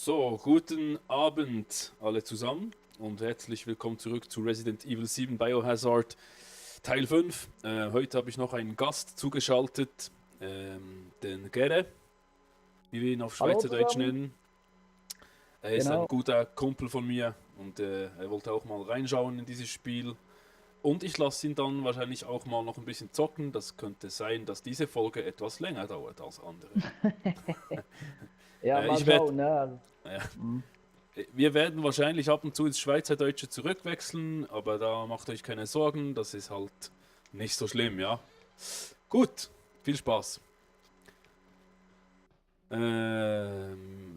So, guten Abend alle zusammen und herzlich willkommen zurück zu Resident Evil 7 Biohazard Teil 5. Heute habe ich noch einen Gast zugeschaltet, den Gere, wie wir ihn auf Hallo Schweizerdeutsch zusammen. nennen. Er ist ein Genau. guter Kumpel von mir und er wollte auch mal reinschauen in dieses Spiel. Und ich lasse ihn dann wahrscheinlich auch mal noch ein bisschen zocken. Das könnte sein, dass diese Folge etwas länger dauert als andere. Ja, mal Ich werde schauen, ne? Also, ja, hm. Wir werden wahrscheinlich ab und zu ins Schweizerdeutsche zurückwechseln, aber da macht euch keine Sorgen, das ist halt nicht so schlimm, ja. Gut, viel Spaß.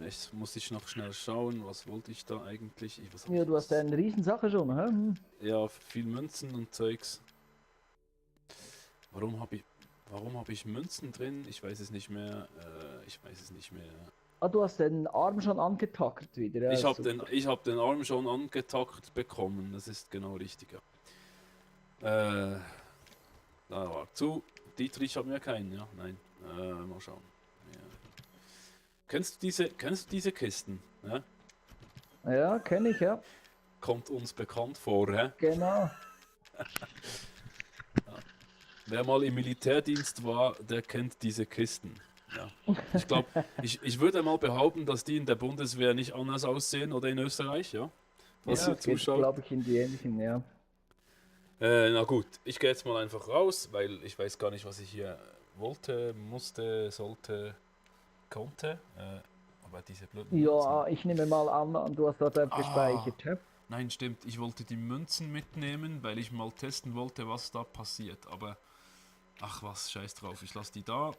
Jetzt muss ich noch schnell schauen, was wollte ich da eigentlich? Was hab ich Ja, du hast ja jetzt? eine Riesensache schon, hä? Ja, viel Münzen und Zeugs. Warum habe ich, warum habe ich Münzen drin? Ich weiß es nicht mehr. Ich weiß es nicht mehr. Ah, du hast den Arm schon angetackert wieder, ja, ist super. Ich hab den Arm schon angetackt bekommen, das ist genau richtig, ja. Da war zu. Dietrich haben wir keinen, ja? Nein. Mal schauen. Ja. Kennst du diese Kisten? Ja? Ja, kenne ich, ja. Kommt uns bekannt vor, hä? Genau. Wer mal im Militärdienst war, der kennt diese Kisten. Ja. Ich glaube, ich würde mal behaupten, dass die in der Bundeswehr nicht anders aussehen oder in Österreich, ja? Falls Ja, ihr es geht, zuschaut. glaube ich, in die ähnlichen, ja. Na gut, ich gehe jetzt mal einfach raus, weil ich weiß gar nicht, was ich hier wollte, musste, sollte, konnte. Aber diese blöden Münzen. Ja, ich nehme mal an, du hast dort Ah, gespeichert, hä? nein, stimmt. Ich wollte die Münzen mitnehmen, weil ich mal testen wollte, was da passiert. Aber, ach was, scheiß drauf. Ich lasse die da.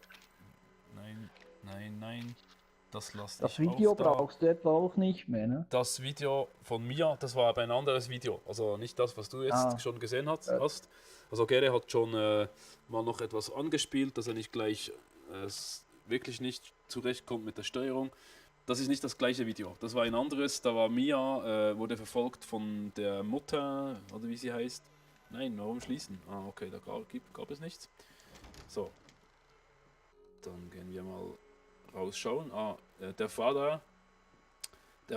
Nein, nein, nein. Das lasse Das ich auch Video da. brauchst du etwa auch nicht mehr, ne? Das Video von mir, das war aber ein anderes Video. Also nicht das, was du jetzt Ah, schon gesehen äh, hast. Also Gere hat schon mal noch etwas angespielt, dass er nicht gleich wirklich nicht zurechtkommt mit der Steuerung. Das ist nicht das gleiche Video. Das war ein anderes. Da war Mia, wurde verfolgt von der Mutter, oder wie sie heißt. Nein, warum schließen? Ah, okay, da gab es nichts. So, dann gehen wir mal rausschauen. Ah, der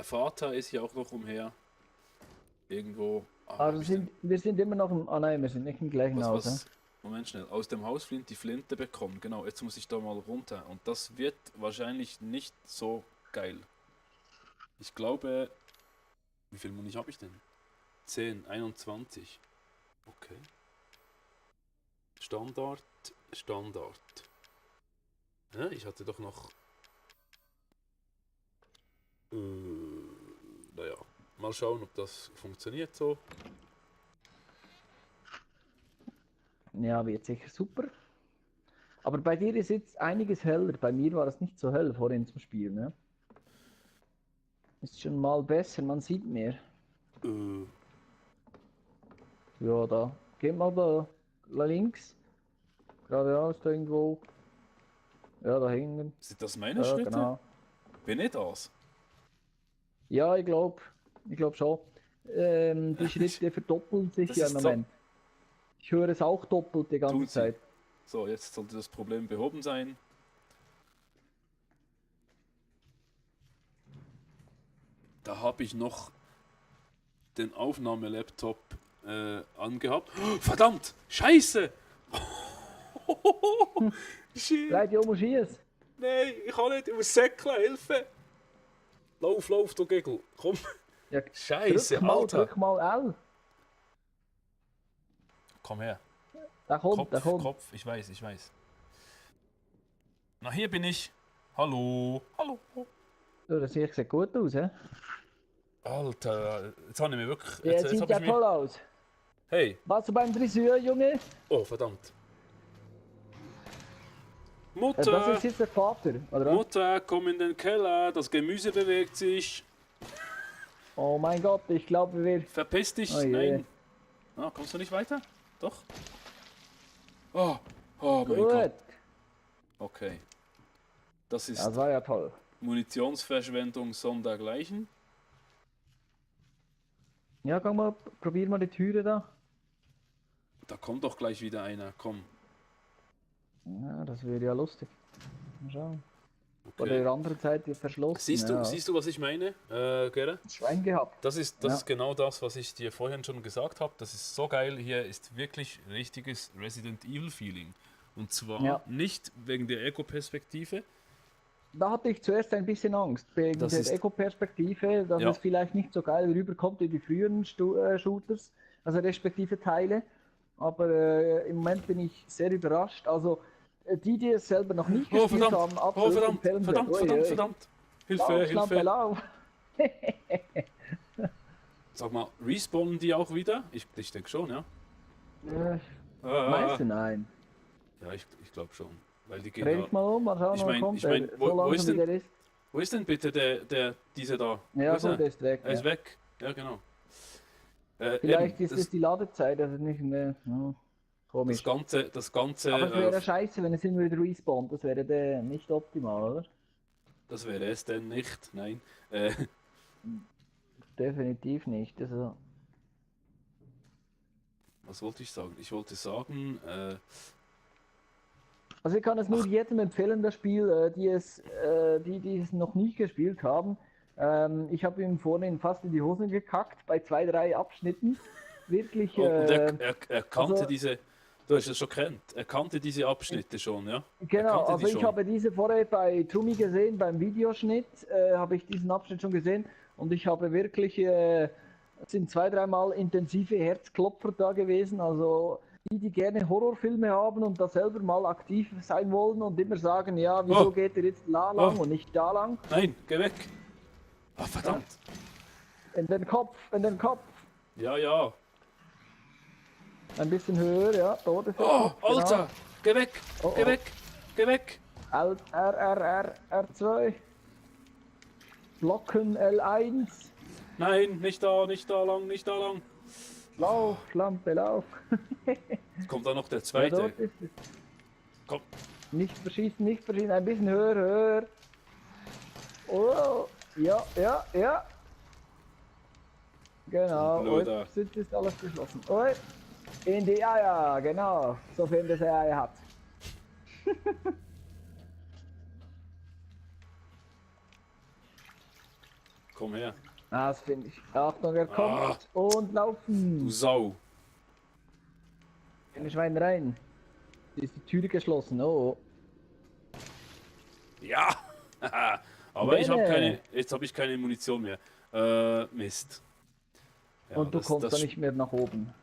Vater ist hier auch noch umher. Irgendwo. Ah, hab also ich den. wir sind immer noch im, ah nein, wir sind nicht im gleichen Haus, hä? Was? Moment schnell. Aus dem Hausflint die Flinte bekommen. Genau, jetzt muss ich da mal runter. Und das wird wahrscheinlich nicht so geil. Ich glaube. Wie viel Muni habe ich denn? 10, 21. Okay. Standard, Standard. Ja, ich hatte doch noch. Naja. Mal schauen, ob das funktioniert so. Ja, wird sicher super. Aber bei dir ist jetzt einiges heller. Bei mir war das nicht so hell vorhin zum Spiel, ne? Ist schon mal besser, man sieht mehr. Äh, Ja, da. Geht mal da links. Geradeaus da irgendwo. Ja, da hinten. Sind das meine Ja, Schritte? genau. Bin ich das? Ja, ich glaube. Ich glaube schon. Die Ich, Schritte verdoppeln sich das ja im ist so. Moment. Ich höre es auch doppelt die Tun ganze sie. Zeit. So, jetzt sollte das Problem behoben sein. Da habe ich noch den Aufnahmelaptop angehabt. Oh, verdammt! Scheiße! Shit! Dreht um Schiess. Nein, ich kann nicht. Ich muss säckeln, Hilfe! Lauf, lauf, du Gegel. Komm. Ja, Scheiße, Alter. drück mal L. Komm her. Da kommt, da Kopf, kommt. Kopf. Ich weiß, ich weiß. Na, hier bin ich. Hallo. Hallo. Ja, das sieht gut aus, hä? Alter, jetzt habe ich mir wirklich. Ja, Jetzt sieht habe ich ja mir. toll aus. Hey. Warst du beim Friseur, Junge? Oh, verdammt. Das Mutter! ist jetzt der Vater, oder was? Mutter, komm in den Keller. Das Gemüse bewegt sich. Oh mein Gott, ich glaube, wir. Verpiss Oh dich. je. Nein. Ah, kommst du nicht weiter? Doch. Oh, oh mein Gott. Gut. Okay. Das Das ist war ja toll. Munitionsverschwendung sondergleichen. Ja, komm mal, probier mal die Türe da. Da kommt doch gleich wieder einer. Komm. Ja, das wäre ja lustig. Mal schauen. Von Okay. der anderen Seite verschlossen. Ja. Siehst du, was ich meine, Gerrit? Schwein gehabt. Das Ja. ist genau das, was ich dir vorhin schon gesagt habe. Das ist so geil. Hier ist wirklich richtiges Resident Evil Feeling. Und zwar Ja. nicht wegen der Ego-Perspektive. Da hatte ich zuerst ein bisschen Angst, wegen Das der ist- Ego-Perspektive, dass Ja. es vielleicht nicht so geil rüberkommt wie die früheren Shooters, also respektive Teile. Aber im Moment bin ich sehr überrascht. Also die es selber noch nicht Oh, gespielt verdammt! haben, Oh, absolut verdammt! empfehlenswert. Verdammt! Ui, Verdammt! ui. Verdammt! Hilfe! Lauf, Schlampe, Hilfe! lauf. Sag mal, respawnen die auch wieder? Ich denke schon, ja. Meinst du? Nein. Ja, ich glaube schon. Weil die gehen Dreh da. dich mal um, mal schauen, Ich wann mein- kommt ich mein, der. wo- So wo ist langsam wie denn- der ist. Wo ist denn bitte dieser da? Ja, Wo ist gut, er? der ist weg. Er ist Ja. weg. Ja, genau. Vielleicht Eben, ist es die Ladezeit, also nicht mehr. Ja, komisch. das Ganze, Aber es wäre scheiße, wenn es immer wieder respawnt. Das wäre der nicht optimal, oder? das wäre es denn nicht. Nein. Definitiv nicht. Also, Was wollte ich sagen? Ich wollte sagen, also ich kann es nur jedem empfehlen, das Spiel, die es noch nicht gespielt haben. Ich habe ihm vorhin fast in die Hosen gekackt bei 2, 3 Abschnitten. Wirklich. und er kannte also- diese, du hast es schon kennt, er kannte diese Abschnitte schon, ja? Er Genau, kannte also die ich schon. habe diese vorher bei Trumi gesehen, beim Videoschnitt habe ich diesen Abschnitt schon gesehen und ich habe wirklich, es sind 2, 3 Mal intensive Herzklopfer da gewesen, also die gerne Horrorfilme haben und da selber mal aktiv sein wollen und immer sagen, ja, wieso Oh. geht er jetzt da lang Oh. und nicht da lang? Nein, geh weg! Ah, verdammt! In den Kopf, in den Kopf. Ja, ja. Ein bisschen höher, ja, Oh, Todesverkopf, Alter! Geh weg! Oh, Geh oh. weg! Geh weg! R2. Blocken L1. Nein, nicht da lang, nicht da lang. Lauf, Lampe, lauf. Kommt da noch der Ja, zweite? dort ist es. Komm. Nicht verschießen, nicht verschießen. Ein bisschen höher, höher. Oh, ja, ja, ja. Genau. So ein Blöder. Und jetzt ist alles geschlossen. Ui. In die Eier, genau. Sofern das er Eier hat. Komm her. Das finde ich. Achtung, er kommt. Und Du laufen. Sau. In das Schwein rein. Ist die Tür geschlossen. Oh. Ja! Aber ich habe Bene. jetzt habe ich keine Munition mehr. Mist. Ja, Und du kommst da nicht mehr nach oben.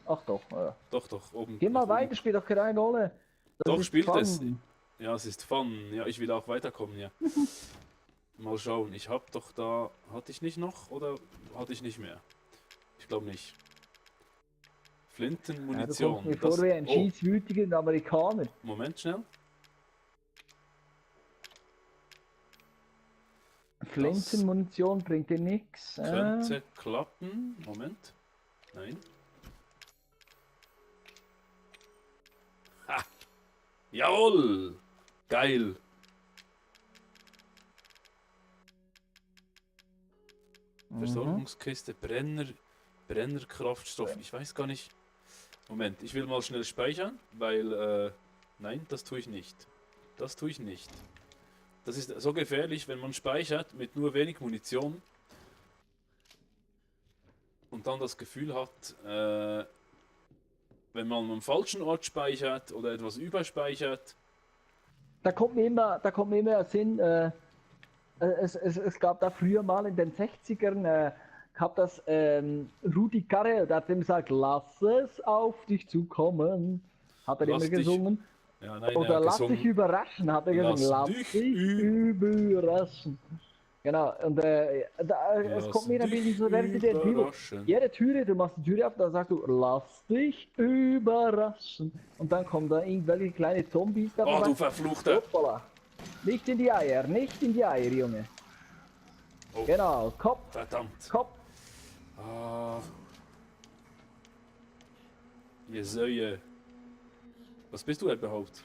Ach doch. Ja. Doch, oben. Geh mal nach oben. weiter, spielt doch keine Rolle. Das Doch, ist spielt Fun. es. Ja, es ist Fun. Ja, ich will auch weiterkommen, ja. Mal schauen. Ich habe doch da. Hatte ich nicht noch oder hatte ich nicht mehr? Ich glaube nicht. Ja, du Flintenmunition. kommst mir vor wie ein oh, schießwütiger Amerikaner. Moment schnell. Flintenmunition bringt dir nix. Könnte klappen. Moment. Nein. Ha! Jawohl! Geil! Versorgungskiste, Brennerkraftstoff. Ich weiß gar nicht. Moment, ich will mal schnell speichern, weil. Nein, das tue ich nicht. Das tue ich nicht. Das ist so gefährlich, wenn man speichert mit nur wenig Munition und dann das Gefühl hat, wenn man am falschen Ort speichert oder etwas überspeichert. Da kommt mir immer Sinn, es gab da früher mal in den 60ern, gab das Rudi Carrell, der hat immer gesagt, lass es auf dich zukommen, hat er Lass immer dich gesungen. Ja, nein, Oder er hat lass dich gesungen. überraschen, hat er gesagt, Lass lass dich dich überraschen. Genau, und es Lass kommt mir ein dich bisschen so, Resident Evil. überraschen. Jede Türe, du machst die Tür auf, dann sagst du, lass dich überraschen. Und dann kommen da irgendwelche kleine Zombies da Oh, vorbei. du Verfluchter! Hoppala. Nicht in die Eier, nicht in die Eier, Junge. Oh. Genau, Kopf, Verdammt! Kopf. Ah. Ihr Säue. Was bist du überhaupt?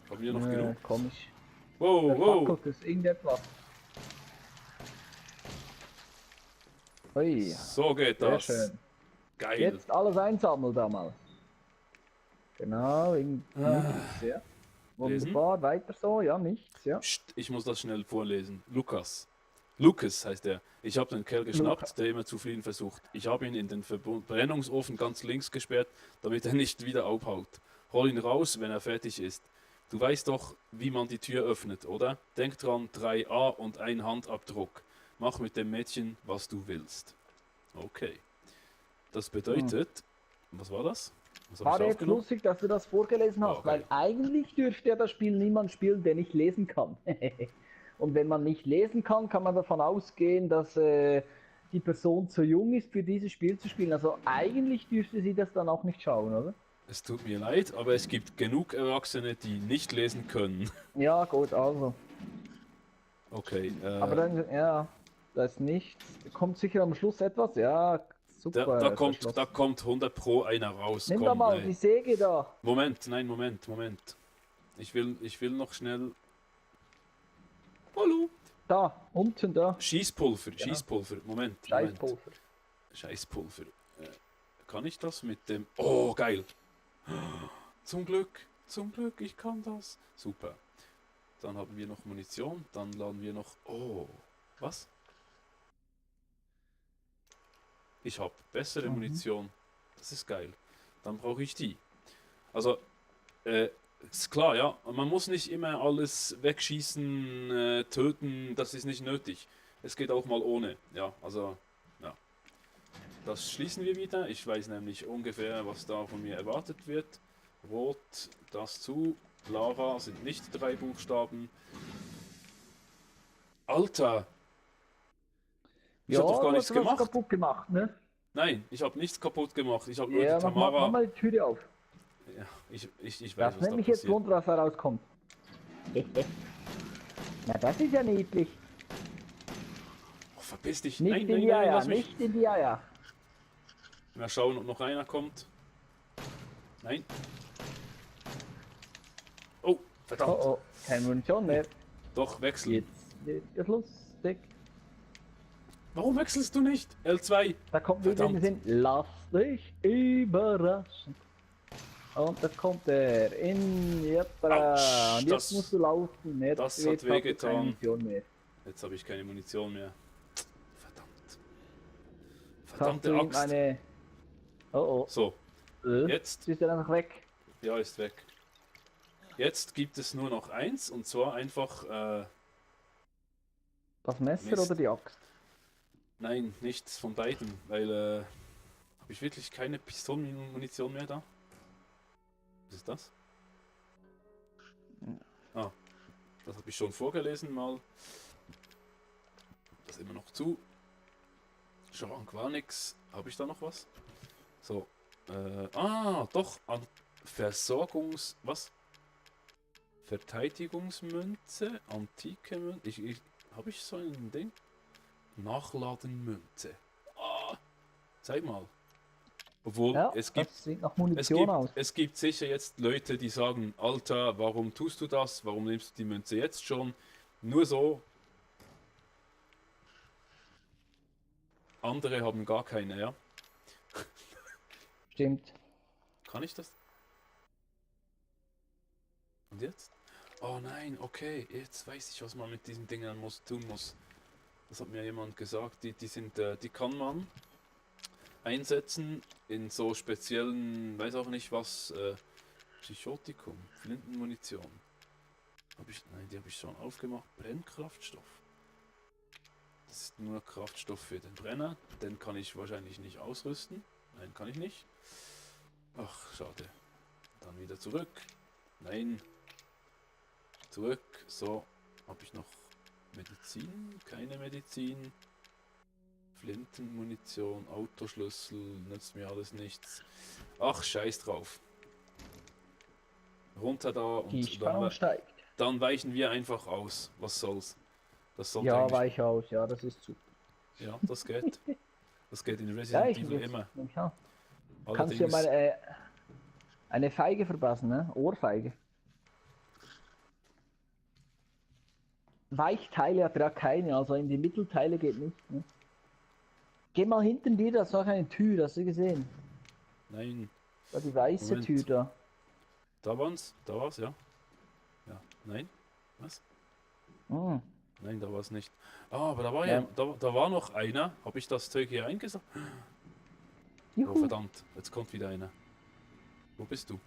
Haben wir noch genug? Komisch. Wow, wow! Verfackelt es irgendetwas. Ui, So geht sehr das. schön. Geil. Jetzt alles einsammeln da mal. Genau, nichts, ja. lesen. Wunderbar, weiter so, ja, nichts, ja. Psst, ich muss das schnell vorlesen. Lucas heißt er. Ich habe den Kerl geschnappt, Lukas. der immer zu fliehen versucht. Ich habe ihn in den Verbrennungsofen ganz links gesperrt, damit er nicht wieder abhaut. Hol ihn raus, wenn er fertig ist. Du weißt doch, wie man die Tür öffnet, oder? Denk dran, 3A und ein Handabdruck. Mach mit dem Mädchen, was du willst. Okay. Das bedeutet, was war das? Was habe War ich jetzt aufgenommen? lustig, dass du das vorgelesen hast, Okay. weil eigentlich dürfte ja das Spiel niemand spielen, der nicht lesen kann. Und wenn man nicht lesen kann, kann man davon ausgehen, dass die Person zu jung ist, für dieses Spiel zu spielen. Also eigentlich dürfte sie das dann auch nicht schauen, oder? Es tut mir leid, aber es gibt genug Erwachsene, die nicht lesen können. Ja, gut, also. Okay. Aber dann, ja, das ist nichts. Kommt sicher am Schluss etwas? Ja, super. Da ist kommt erschlossen. 100 Pro einer raus. Nimm Komm, doch mal ey. die Säge da. Moment. Moment. Ich will noch schnell. Hallo. Da, unten da. Schießpulver. Genau. Moment. Scheißpulver. Scheißpulver. Kann ich das mit dem. Oh, geil. Zum Glück, ich kann das. Super. Dann haben wir noch Munition. Dann laden wir noch. Oh, was? Ich habe bessere Munition. Das ist geil. Dann brauche ich die. Also, ist klar, ja. Man muss nicht immer alles wegschießen, töten. Das ist nicht nötig. Es geht auch mal ohne. Ja, also, ja. Das schließen wir wieder. Ich weiß nämlich ungefähr, was da von mir erwartet wird. Rot, das zu. Lara sind nicht 3 Buchstaben. Alter! Ich Ja, hab doch gar du nichts hast was gemacht. kaputt gemacht, ne? Nein, ich habe nichts kaputt gemacht. Ich habe nur Ja, die mach Tamara. mal die Türe auf. Ja, ich weiß, Das was nimmt da mich jetzt passiert. Wunder, was da rauskommt. Na, das ist ja niedlich. Oh, verpiss dich. Nicht Nein, in die Eier, lass mich. nicht in die Eier. Mal schauen, ob noch einer kommt. Nein. Oh, verdammt. Oh oh, keine Munition mehr. Doch, wechseln. Jetzt wird es lustig. Warum wechselst du nicht? L2. Da kommt wieder in den Sinn, lass dich überraschen. Und da kommt er in Autsch, und jetzt das- musst du laufen. Jetzt das hat jetzt hast du wehgetan. keine Munition mehr. Jetzt habe ich keine Munition mehr. Verdammt. Jetzt hast Verdammte du ihm Axt. eine... Oh So, oh. jetzt. Ist er einfach weg. Ja, ist weg. Jetzt gibt es nur noch eins und zwar einfach. Das Messer Mist. oder die Axt? Nein, nichts von beiden, weil habe ich wirklich keine Pistolenmunition mehr da? Was ist das? Ah, das habe ich schon vorgelesen mal. Das ist immer noch zu. Schrank war nix. Habe ich da noch was? So. Doch. An Versorgungs... Was? Verteidigungsmünze? Antike Münze? Habe ich so ein Ding? Nachladenmünze. Ah, zeig mal. Obwohl, Ja, es gibt das sieht nach Munition aus. es gibt sicher jetzt Leute, die sagen, Alter, warum tust du das? Warum nimmst du die Münze jetzt schon? Nur so. Andere haben gar keine, ja. Stimmt. Kann ich das? Und jetzt? Oh nein, okay, jetzt weiß ich, was man mit diesen Dingen tun muss. Das hat mir jemand gesagt, die kann man einsetzen in so speziellen, weiß auch nicht was, Psychotikum, Flintenmunition. Nein, die habe ich schon aufgemacht. Brennkraftstoff. Das ist nur Kraftstoff für den Brenner. Den kann ich wahrscheinlich nicht ausrüsten. Nein, kann ich nicht. Ach, schade. Dann wieder zurück. Nein. Zurück. So, habe ich noch Medizin? Keine Medizin. Flintenmunition, Autoschlüssel, nützt mir alles nichts. Ach, scheiß drauf. Runter da Die und Spannung steigt. dann weichen wir einfach aus. Was soll's? Das sollte Ja, eigentlich... weich aus. Ja, das ist super. Ja, das geht. Das geht in Ja, Resident ich Evil immer. Ja. Kannst du ja Allerdings, mal eine Feige verpassen, ne? Ohrfeige. Weichteile hat er ja keine, also in die Mittelteile geht nicht. Ne? Geh mal hinten dir, da ist noch eine Tür, hast du gesehen? nein, Da die weiße Moment. Tür da. da war's, ja. Ja. Nein? Was? Hm. Nein, da war es nicht. Ah, aber da war Ja. ja, da war noch einer. Habe ich das Zeug hier eingesagt? Oh, Juhu. verdammt. Jetzt kommt wieder einer. Wo bist du?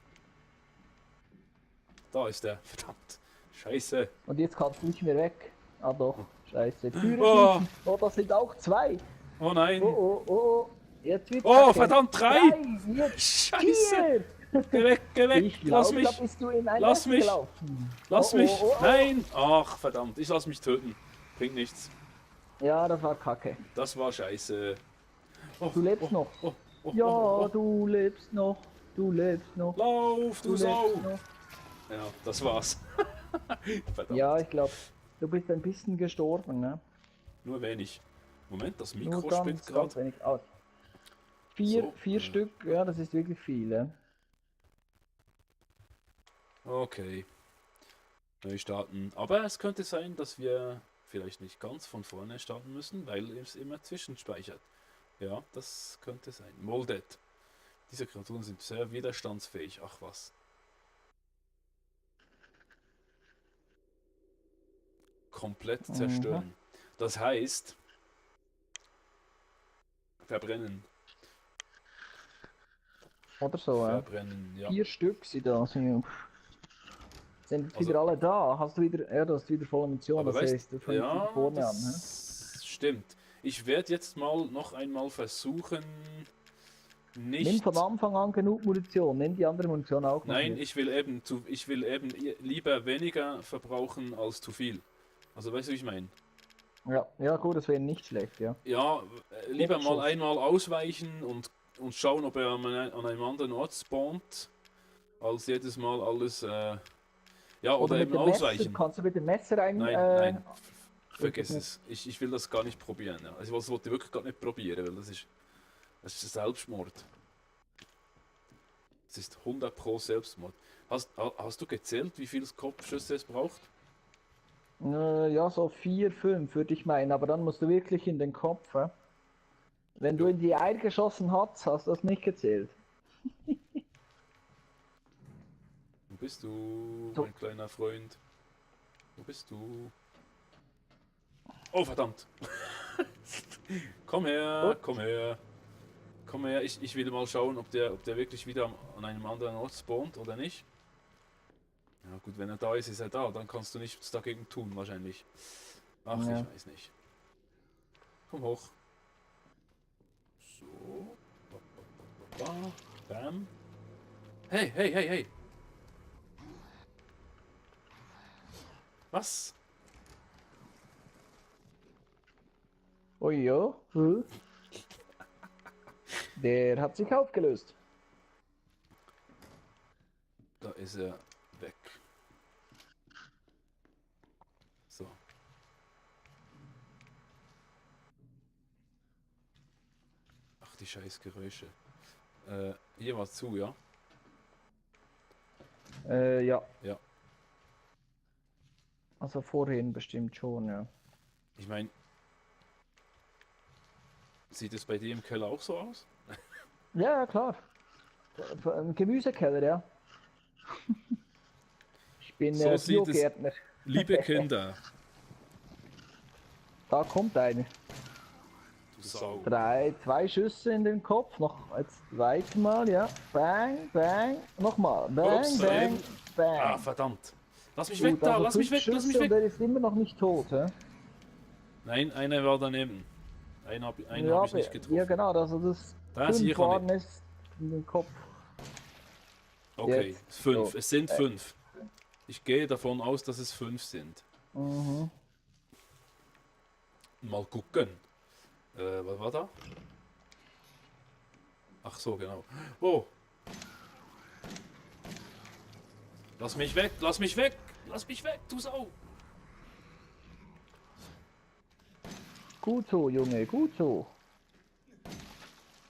Da ist der. Verdammt. Scheiße. Und jetzt kannst du nicht mehr weg. Ah doch, scheiße. Türe Oh, schließen. Oh, das sind auch 2. oh nein. Oh, oh, oh. Jetzt wird's Oh, kacke. verdammt, 3. 3, jetzt Scheiße. 4. Geh weg, geh weg. Ich Lass glaube, da mich. bist du in ein Lass Netz mich. gelaufen. Lass Oh, mich. oh, oh, oh. Nein. Ach, verdammt. Ich lass mich töten. Bringt nichts. Ja, das war kacke. Das war scheiße. Oh, Du lebst noch. oh, oh, Ja, oh, oh. du lebst noch. Du lebst noch. Lauf, du Du Sau. lebst noch. Ja, das war's. Verdammt. Ja, ich glaube, du bist ein bisschen gestorben, ne? Nur wenig. Moment, das Nur Mikro ganz, spinnt ganz gerade. wenig aus. 4 So, 4 Stück, ja, das ist wirklich viel, ja. Okay. Neu starten. Aber es könnte sein, dass wir vielleicht nicht ganz von vorne starten müssen, weil es immer zwischenspeichert. Ja, das könnte sein. Molded. Diese Kreaturen sind sehr widerstandsfähig. Ach was. Komplett zerstören. Das heißt, verbrennen. Oder so, ja. Verbrennen, ja. 4 Stück sind da. Sind jetzt Also- wieder alle da? Hast du wieder, ja, du hast wieder volle Munition, Aber das weißt, heißt, du fängst ja, wieder vorne an. Ne? das stimmt. Ich werde jetzt mal noch einmal versuchen, Nimm nicht. von Anfang an genug Munition, nimm die andere Munition auch noch Nein, mit. ich will eben lieber weniger verbrauchen als zu viel. Also weißt du, wie ich meine? Ja, ja gut, das wäre nicht schlecht, ja. Ja, lieber mal Schuss. einmal ausweichen und schauen, ob er an einem anderen Ort spawnt, als jedes Mal alles, ja, oder mit eben dem Messer, ausweichen. kannst du mit dem Messer ein... Nein, vergiss es. Ich will das gar nicht probieren. Ja. Also das wollte ich wirklich gar nicht probieren, weil das ist Selbstmord. Das ist 100% Selbstmord. Hast du gezählt, wie viele Kopfschüsse es braucht? Ja, so 4, 5 würde ich meinen, aber dann musst du wirklich in den Kopf. Ja? Wenn du Ja. in die Eier geschossen hast du das nicht gezählt. Wo bist du, So. mein kleiner Freund? Wo bist du? Oh, verdammt! Komm her, Gut. komm her. Komm her, ich will mal schauen, ob der wirklich wieder an einem anderen Ort spawnt oder nicht. Ja gut, wenn er da ist, ist er da. Dann kannst du nichts dagegen tun, wahrscheinlich. Ach, Ja. ich weiß nicht. Komm hoch. So. Bam. Hey, hey, hey, hey. Was? Oh ja. Der hat sich aufgelöst. Da ist er weg. So. Ach, die scheiß Geräusche. Hier war zu, ja? Ja. Ja. Also vorhin bestimmt schon, ja. Ich meine, sieht es bei dir im Keller auch so aus? Ja, ja, klar. Ein Gemüsekeller, ja. Ich bin So sieht es- Biogärtner. Liebe Kinder, Da kommt eine. du Sau. 2 Schüsse in den Kopf. Noch als zweites Mal, ja. Bang, bang. Nochmal. Bang, Ups, bang, daneben. bang. Ah, verdammt. Lass mich Gut, weg da, also lass mich 5 weg, lass mich Schüsse und weg. er ist immer noch nicht tot, hä? Nein, einer war daneben. Einen hab ich nicht getroffen. Ja, genau, also das Da ist 5 hier waren ist in den Kopf. Okay, Jetzt. 5. So. Es sind 5. Ich gehe davon aus, dass es 5 sind. Mhm. Mal gucken. Was war da? Ach so, genau. Oh. Lass mich weg, lass mich weg, lass mich weg, du Sau. Gut so, Junge, gut so.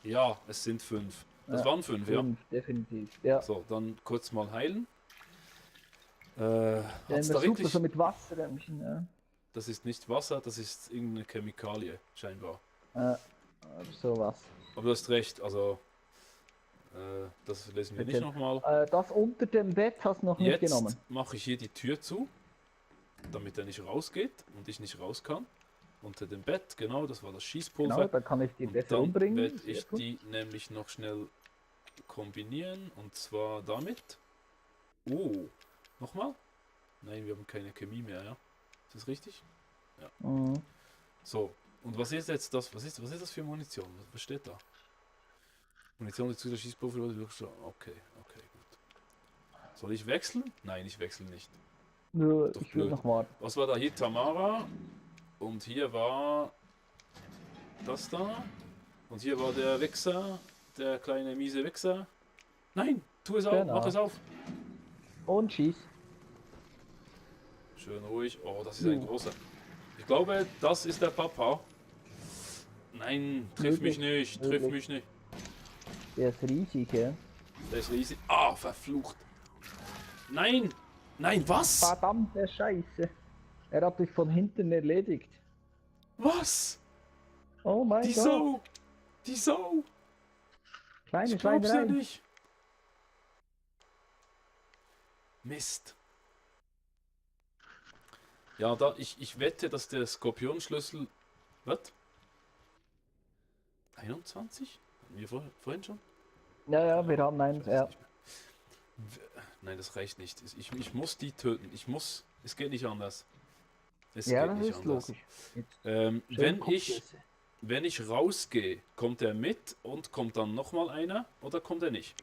Ja, es sind 5. Das Ja, waren 5, ja. 5, definitiv. Ja. So, dann kurz mal heilen. Ja, Hat's immer da super, wirklich... so mit Wasser ein bisschen, ja. Das ist nicht Wasser, das ist irgendeine Chemikalie, scheinbar. Ja, sowas. Aber du hast recht, also Das lesen wir Bitte. nicht nochmal. Das unter dem Bett hast du noch nicht genommen. Jetzt mache ich hier die Tür zu, damit er nicht rausgeht und ich nicht raus kann. Unter dem Bett, genau, das war das Schießpulver. Genau, dann kann ich die Und besser dann umbringen. werde Sehr ich gut. die nämlich noch schnell kombinieren und zwar damit. Nochmal? Nein, wir haben keine Chemie mehr, ja. Ist das richtig? Mhm. So, und was ist jetzt das? Was ist das für Munition? Was steht da? Munition, die zu der Schießpulver oder okay, gut. Soll ich wechseln? Nein, ich wechsle nicht. Nö, Doch ich will blöd. noch warten. Was war da? Hier Tamara und hier war das da und hier war der Wichser, der kleine miese Wichser. Nein, tu es auf, Genau. mach es auf. Und schieß. Schön ruhig. Oh, das ist ein großer. Ich glaube, das ist der Papa. Nein, triff mich nicht, triff mich nicht. Der ist riesig, ja. Der ist riesig. Ah, verflucht. Nein, nein, was? Verdammte Scheiße. Er hat dich von hinten erledigt. Was? Oh mein Die Gott. Sau! Die Sau! Kleine Ich glaub's ja Schweinerei. nicht. Mist. Ja, ich wette, dass der Skorpionschlüssel. Was? 21? Hatten wir vorhin schon? Ja, wir haben einen. Ich weiß Ja. nicht mehr. Nein, das reicht nicht. Ich muss die töten. Es geht nicht anders. Es Ja, geht das nicht ist anders. logisch. Jetzt Ähm, schön wenn Kopfschüsse. wenn ich rausgehe, kommt er mit und kommt dann nochmal einer oder kommt er nicht?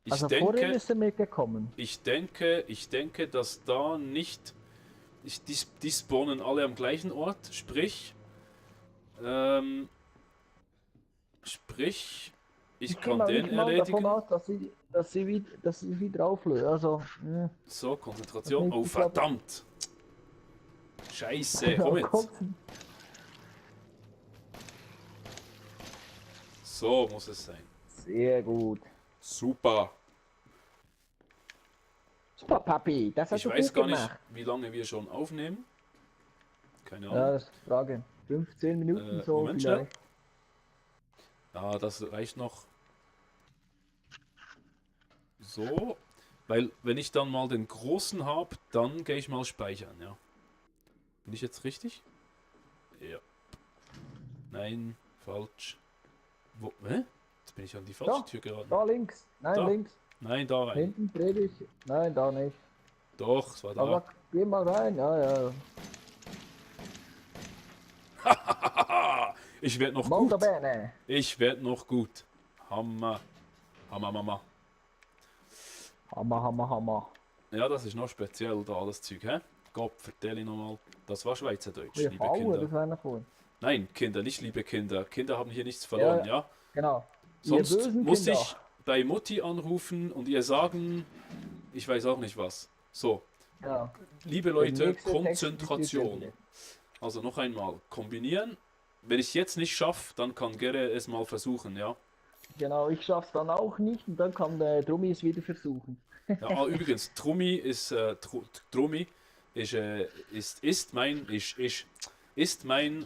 Ich Also vorhin denke, ist er mitgekommen. ich denke, dass da nicht. Die spawnen alle am gleichen Ort, sprich, ich Ich gehe kann mal den nicht mal davon erledigen. aus, dass sie wieder auflösen. Also, So, Konzentration. Das Oh, nicht, ich glaub- verdammt! Scheiße, komm jetzt! So muss es sein. Sehr gut. Super! Super, Papi. Das hast Ich du weiß gut gar nicht, gemacht. wie lange wir schon aufnehmen. Keine Ja, Ahnung. das ist die Frage. 15 Minuten so Moment schnell. vielleicht. Ja, das reicht noch. So. Weil, wenn ich dann mal den großen habe, dann gehe ich mal speichern, ja. Bin ich jetzt richtig? Ja. Nein, falsch. Hä? Jetzt bin ich an die falsche Da, Tür geraten. Da links. Nein, Da. links. Nein, da rein. Hinten dreh dich. Nein, da nicht. Doch, es war da. Aber geh mal rein. Ja. Ich werde noch Molto gut. bene. Ich werde noch gut. Hammer. Hammer, Mama. Hammer. Ja, das ist noch speziell da, das Zeug, hä? Gott, vertell ich nochmal. Das war Schweizerdeutsch, Wir liebe Faul, Kinder. das war noch cool. Nein, Kinder, nicht liebe Kinder. Kinder haben hier nichts verloren, ja? Genau. Sonst Ihr bösen muss Kinder. ich bei Mutti anrufen und ihr sagen, ich weiß auch nicht was. So, Ja. liebe Der Leute, nächste Text Konzentration. ist Also noch einmal, kombinieren. Wenn ich es jetzt nicht schaffe, dann kann Gerre es mal versuchen, ja? Genau, ich schaff's dann auch nicht und dann kann der Drummi es wieder versuchen. Ja, übrigens, Trumi ist, Trumi ist mein,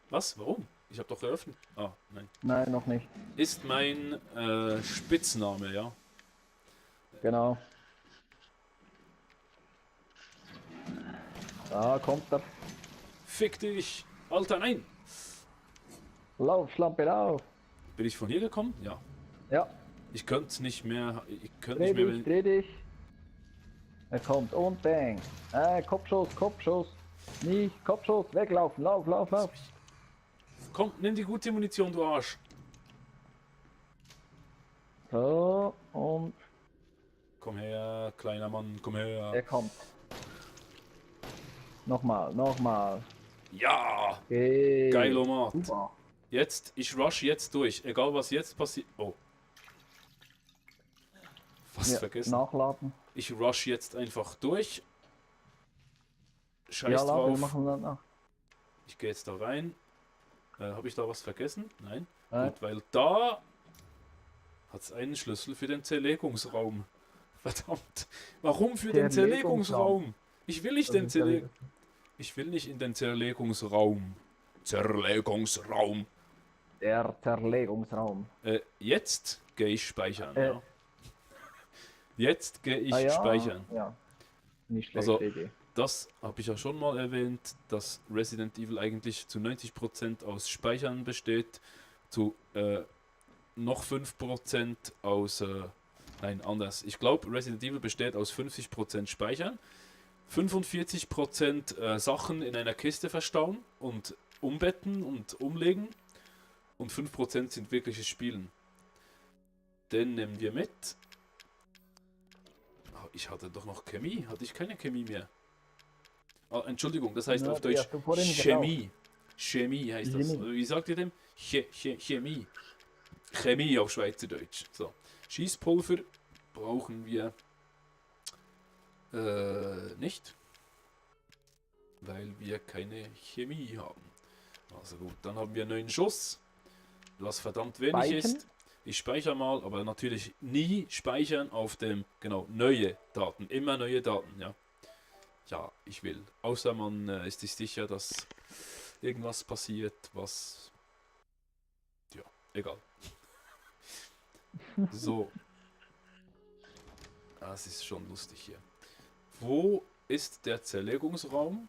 was? Warum? Ich habe doch eröffnet. Ah, nein. Nein, noch nicht. Ist mein Spitzname, ja? Genau. Da kommt er. Fick dich! Alter, nein! Lauf, Schlampe, lauf. Bin ich von hier gekommen? Ja. Ja, Ich könnte nicht mehr. Ich könnte dreh nicht mehr. dich, dreh dich. Er kommt und bang. Kopfschuss. Nicht, Kopfschuss, weglaufen, lauf. Komm, nimm die gute Munition, du Arsch! So, und Komm her, kleiner Mann, komm her. er kommt. Nochmal. Ja! Okay. Geilomat! Super. Jetzt, ich rush jetzt durch. Egal was jetzt passiert. Oh. Was Ja, vergessen? nachladen. Ich rush jetzt einfach durch. Scheiß Ja, wir drauf. machen dann nach. Ich gehe jetzt da rein. Habe ich da was vergessen? Nein. Nein. Gut, weil da hat es einen Schlüssel für den Zerlegungsraum. Verdammt. Warum für den Zerlegungsraum? Ich will nicht Ich will nicht in den Zerlegungsraum. Zerlegungsraum. Der Zerlegungsraum. Jetzt gehe ich speichern. Äh. Ja. Jetzt gehe ich Ja. speichern. Ja, nicht schlechte Also, Idee. das habe ich ja schon mal erwähnt, dass Resident Evil eigentlich zu 90% aus Speichern besteht, zu noch 5% aus. Nein, anders. Ich glaube, Resident Evil besteht aus 50% Speichern, 45% Sachen in einer Kiste verstauen und umbetten und umlegen und 5% sind wirkliches Spielen. Den nehmen wir mit. Oh, ich hatte doch noch Chemie. Hatte ich keine Chemie mehr? Oh, Entschuldigung, das heißt Ja, auf die Deutsch hast du vorhin Chemie. Chemie heißt das. Chemie. Wie sagt ihr dem? Chemie. Chemie auf Schweizerdeutsch. So. Schießpulver brauchen wir nicht, weil wir keine Chemie haben. Also gut, dann haben wir 9 Schuss, was verdammt wenig Speichern? ist. Ich speichere mal, aber natürlich nie speichern auf dem, genau, neue Daten. Immer neue Daten, ja. Ja, ich will. Außer man ist sich sicher, dass irgendwas passiert, was... Ja, egal. So. Das ist schon lustig hier. Wo ist der Zerlegungsraum?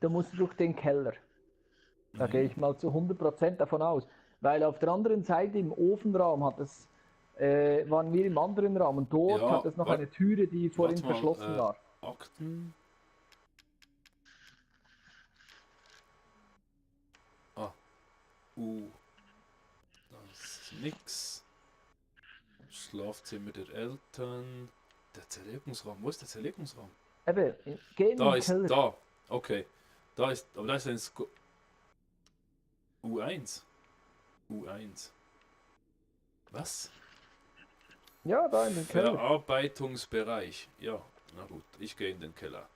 Da musst du durch den Keller. Da Nein. gehe ich mal zu 100% davon aus. Weil auf der anderen Seite im Ofenraum waren wir im anderen Raum und dort Ja, hat es noch eine Türe, die vorhin warte mal, verschlossen war. Akten. Ah. Das ist nix. Schlafzimmer der Eltern. Der Zerlegungsraum. Wo ist der Zerlegungsraum? Eben, geh in Da den ist, Keller. da. Okay. Da ist, aber da ist ein U1. U1. Was? Ja, da in den Keller. Verarbeitungsbereich. Ja, na gut. Ich gehe in den Keller.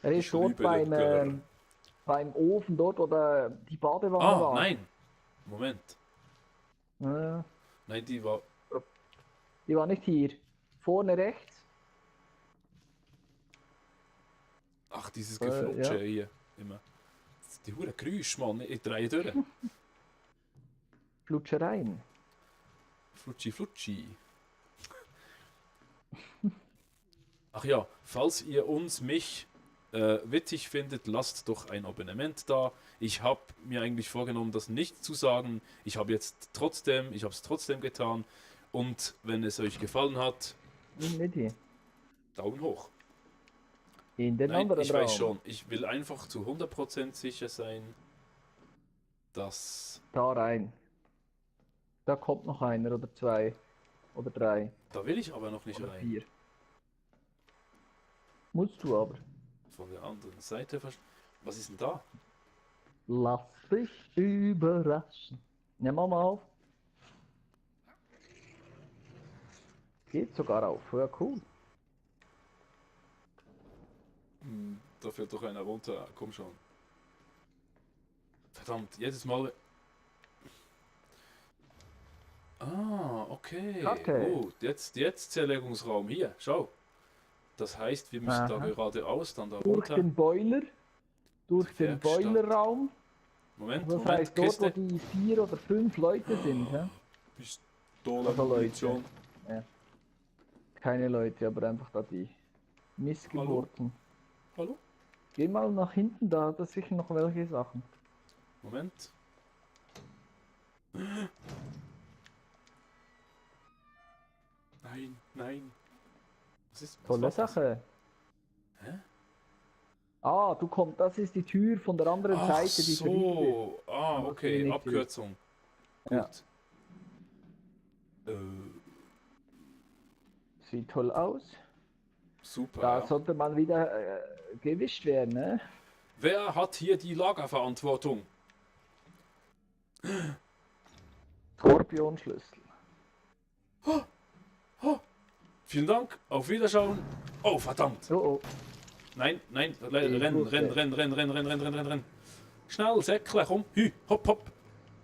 Er ist Ich dort liebe den Keller. beim Ofen, dort wo die Badewanne Ah, war. nein. Moment. Ja, Nein, die war... die war nicht hier. Vorne rechts. Ach, dieses Geflutsche hier. Immer. Die hure Geräusche, Mann. Ich drehe durch. Flutschereien. Flutschi, Flutschi. Ach ja, falls ihr mich witzig findet, lasst doch ein Abonnement da. Ich habe mir eigentlich vorgenommen, das nicht zu sagen. Ich habe es trotzdem getan. Und wenn es euch gefallen hat, Nicht hier. Daumen hoch. In den Nein, anderen ich Raum. weiß schon. Ich will einfach zu 100% sicher sein, dass... Da rein. Da kommt noch einer oder zwei oder drei Da will ich aber noch nicht oder rein. 4. Musst du aber. Von der anderen Seite. Was ist denn da? Lass dich überraschen. Nimm mal auf. Geht sogar auf. Ja, cool. Da fällt doch einer runter. Komm schon. Verdammt, jedes Mal... Ah, okay. Kacke. Gut, jetzt Zerlegungsraum. Hier, schau. Das heißt, wir müssen da Aha. geradeaus, dann da Durch runter. den Boiler. Durch den Werkstatt. Boilerraum. Moment, Das Moment, heißt, dort, wo Kiste. die 4 oder 5 Leute sind. Ja? Pistole, Also Leute. Munition. Keine Leute, aber einfach da die Missgeburten. Hallo? Geh mal nach hinten, da hat es sicher noch welche Sachen. Moment. Nein, nein. Was Tolle war das? Sache. Hä? Ah, das ist die Tür von der anderen Ach Seite, die verriegelt ist. so. Ah, Aber okay. nicht Abkürzung. Ja. Gut. Sieht toll aus. Super. Da Ja. sollte man wieder gewischt werden, ne? Wer hat hier die Lagerverantwortung? Skorpionschlüssel. Vielen Dank. Auf Wiederschauen. Oh, verdammt. Oh, oh. Nein, nein. Ich Renn. wusste. Schnell, Säckle, komm. Hü, hopp, hopp.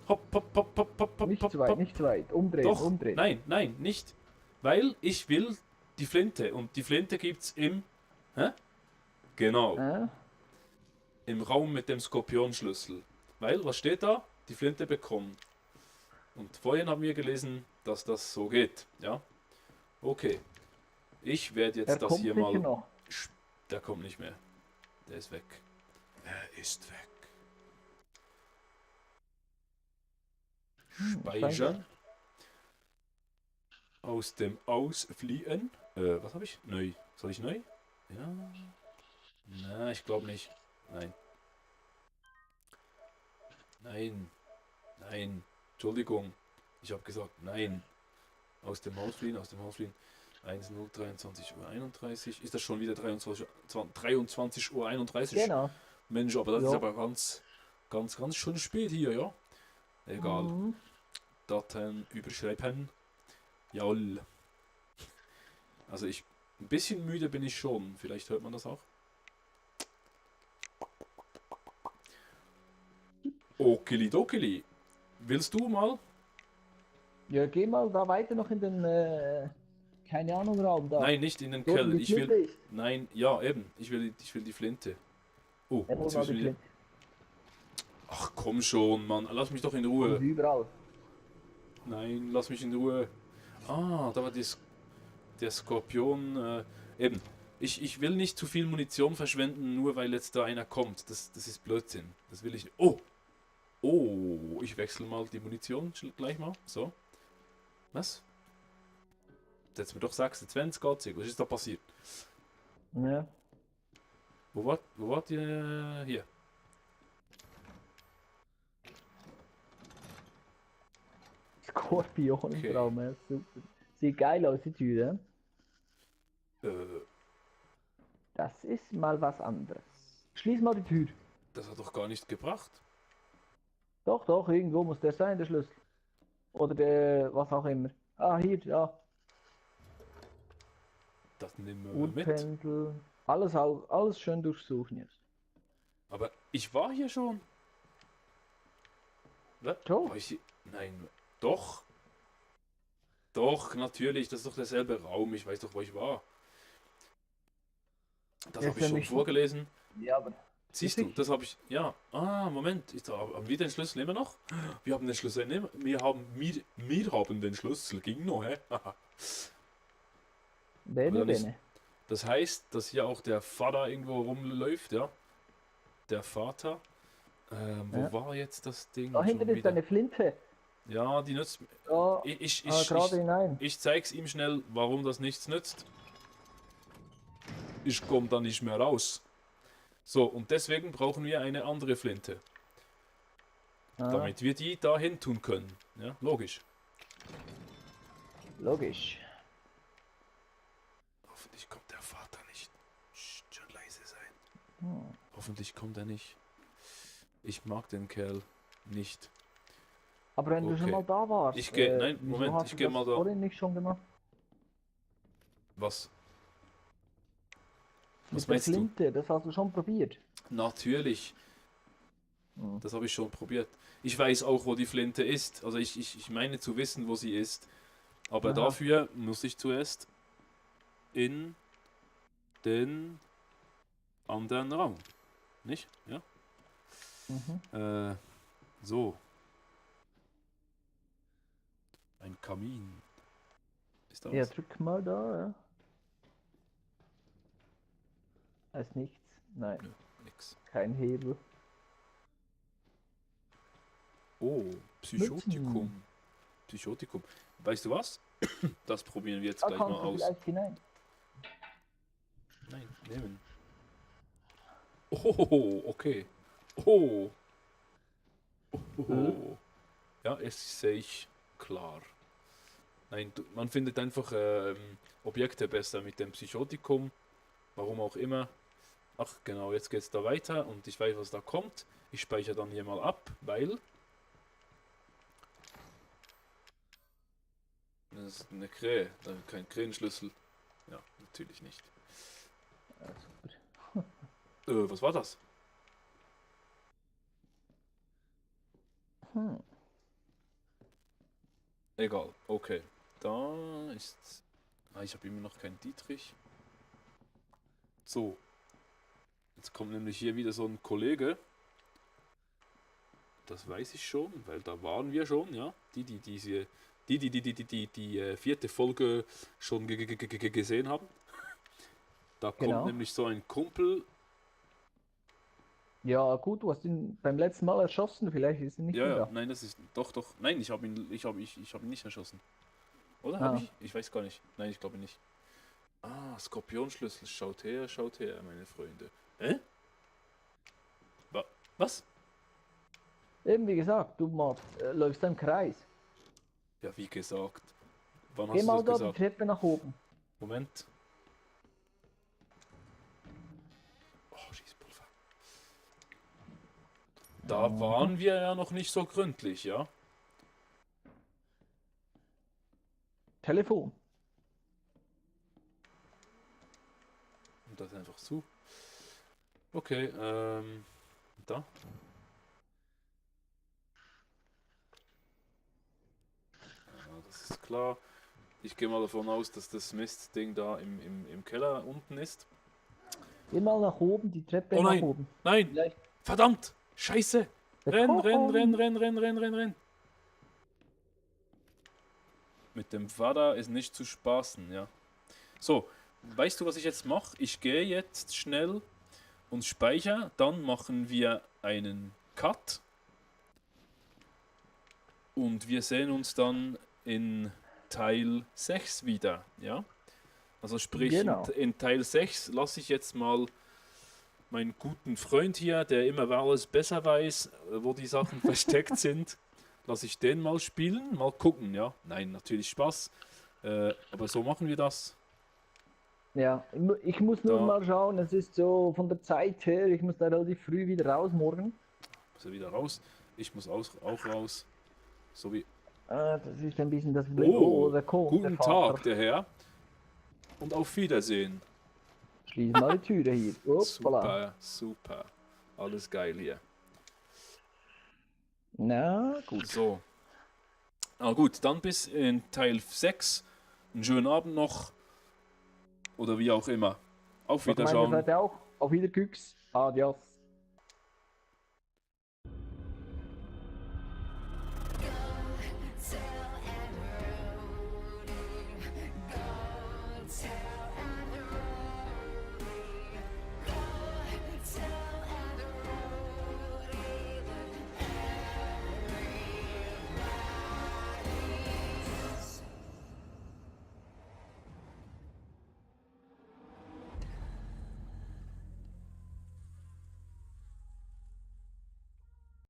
Hopp, hopp, hopp, hopp, hopp, hopp, Nicht hopp, zu weit, hopp. nicht zu weit. Umdrehen, Doch, umdrehen. nein, nicht. Weil ich will die Flinte. Und die Flinte gibt's im... Hä? Genau. im Raum mit dem Skorpionschlüssel. Weil, was steht da? Die Flinte bekommen. Und vorhin haben wir gelesen, dass das so geht. Ja? Okay. Ich werde Der jetzt das kommt hier sicher mal... noch. Der kommt nicht mehr. Der ist weg. Er ist weg. Speichern. Aus dem Ausfliehen. Was habe ich? Neu. Soll ich neu? Ja. Na, ich glaube nicht. Nein. Nein. Nein. Entschuldigung. Ich habe gesagt, nein. Aus dem Haus fliehen, aus dem Haus fliehen. 1:23:31 Uhr. Ist das schon wieder 23:31 Uhr? Genau. Mensch, aber das Ja. ist aber ganz schön spät hier, ja? Egal. Mhm. Daten überschreiben. Jawohl. Also ein bisschen müde bin ich schon. Vielleicht hört man das auch. Okili-dokili. Willst du mal? Ja, geh mal da weiter noch in den, keine Ahnung, Raum da. Nein, nicht in den Dort, wo Keller. die Ich will. Flinte ist. Nein, ja, eben. Ich will die Flinte. Oh, Ja, hol jetzt mal müssen die wir. Flinte. Ach komm schon, Mann. Lass mich doch in Und Ruhe. überall. Nein, lass mich in Ruhe. Ah, da war der Skorpion. Eben. Ich will nicht zu viel Munition verschwenden, nur weil jetzt da einer kommt. Das ist Blödsinn. Das will ich nicht. Oh! Oh, ich wechsle mal die Munition gleich mal. So. Was? Jetzt mir doch 26 Gott, was ist da passiert? Ja. Wo wart ihr? Hier. Skorpionentraum, ja, super. Sieht geil aus, die Tür. Äh, Das ist mal was anderes. Schließ mal die Tür. das hat doch gar nichts gebracht. Doch, doch, irgendwo muss der sein, der Schlüssel. Oder der, was auch immer. Ah, hier, ja. Das nehmen wir mit. Urpendel. Alles schön durchsuchen jetzt. Aber ich war hier schon. Was? So. War ich hier? Nein. Doch. Doch, natürlich. Das ist doch derselbe Raum. Ich weiß doch, wo ich war. Das Jetzt habe ich schon nämlich- vorgelesen. Ja, aber. Siehst du, das habe ich. Ja. Ah, Moment. Haben wir den Schlüssel immer noch? Wir haben den Schlüssel immer. Wir haben den Schlüssel. Ging noch, hä? Bene, dann ist- bene. Das heißt, dass hier auch der Vater irgendwo rumläuft, ja? Der Vater. Wo Ja. war jetzt das Ding? Da hinten schon ist wieder? eine Flinte. Ja, die nützt. Da, gerade hinein. Ich zeig's ihm schnell, warum das nichts nützt. Ich komme da nicht mehr raus. So, und deswegen brauchen wir eine andere Flinte, Ah, damit wir die dahin tun können. Ja, logisch. logisch. Hoffentlich kommt der Vater nicht. Schon leise sein. Hm. Hoffentlich kommt er nicht. Ich mag den Kerl nicht. Aber wenn du schon Okay. mal da warst. Ich geh- nein, wieso Moment, hast ich du geh das mal da. vorhin nicht schon gemacht? Was? Mit Was der meinst du? Flinte, das hast du schon probiert. Natürlich. Hm. Das habe ich schon probiert. Ich weiß auch, wo die Flinte ist. Also ich meine zu wissen, wo sie ist. Aber Aha. dafür muss ich zuerst in den anderen Raum. Nicht? Ja? Mhm. So. Ein Kamin. Ist da Ja, was? drück mal da, ja. Da ist nichts. Nein, Nö, nix. kein Hebel. Oh, Psychotikum. Psychotikum. Weißt du was? Das probieren wir jetzt Da gleich mal kannst du aus. vielleicht hinein. Nein, nehmen. Oh, okay. Oh. Oh. Ja, es sehe ich klar. Nein, man findet einfach Objekte besser mit dem Psychotikum. Warum auch immer. Ach genau, jetzt geht es da weiter und ich weiß, was da kommt. Ich speichere dann hier mal ab, weil... Das ist eine Krähe, kein Krähenschlüssel. Ja, natürlich nicht. Ja, super. Was war das? Hm. Egal, okay. Da ist... Ah, ich habe immer noch keinen Dietrich. So. Jetzt kommt nämlich hier wieder so ein Kollege. Das weiß ich schon, weil da waren wir schon, ja. Die vierte Folge schon gesehen haben. Da kommt Genau. nämlich so ein Kumpel. Ja, gut, du hast ihn beim letzten Mal erschossen, vielleicht ist er nicht Ja, mehr ja, da. nein, das ist. Doch, doch. Nein, ich habe ihn nicht erschossen. Oder habe Ah, ich? Ich weiß gar nicht. Nein, ich glaube nicht. Ah, Skorpionschlüssel. Schaut her, meine Freunde. Hä? Was? eben wie gesagt, läufst da im Kreis. Ja, wie gesagt. Wann Geh hast du mal das da die gesagt? Treppe nach oben. Moment. Oh, Schießpulver. Da Mhm. waren wir ja noch nicht so gründlich, ja? Telefon. Und das einfach zu. Okay, da. Ja, das ist klar. Ich gehe mal davon aus, dass das Mistding da im Keller unten ist. Geh mal nach oben, die Treppe Oh nach nein! oben. Nein! Vielleicht Verdammt! Scheiße! bekommen. Renn! Mit dem Vater ist nicht zu spaßen, ja. So, weißt du, was ich jetzt mache? Ich gehe jetzt schnell und speichere. Dann machen wir einen Cut. Und wir sehen uns dann in Teil 6 wieder, ja? Also sprich, Genau. in Teil 6 lasse ich jetzt mal meinen guten Freund hier, der immer alles besser weiß, wo die Sachen versteckt sind, lasse ich den mal spielen, mal gucken, ja? Nein, natürlich Spaß, aber so machen wir das. Ja, ich muss nur Da mal schauen, es ist so von der Zeit her, ich muss da relativ früh wieder raus morgen. muss er wieder raus, ich muss auch raus, so wie... Das ist ein bisschen das Problem. Oh, Oh, da kommt der guten Vater. Tag, der Herr, und auf Wiedersehen. Schließ mal die Türe hier. Hoppala. Super, alles geil hier. Na, gut. So, gut, dann bis in Teil 6. Einen schönen Abend noch. Oder wie auch immer. Auf Von meiner Wiederschauen. Seite auch. Auf Wiedergüchs. Adios.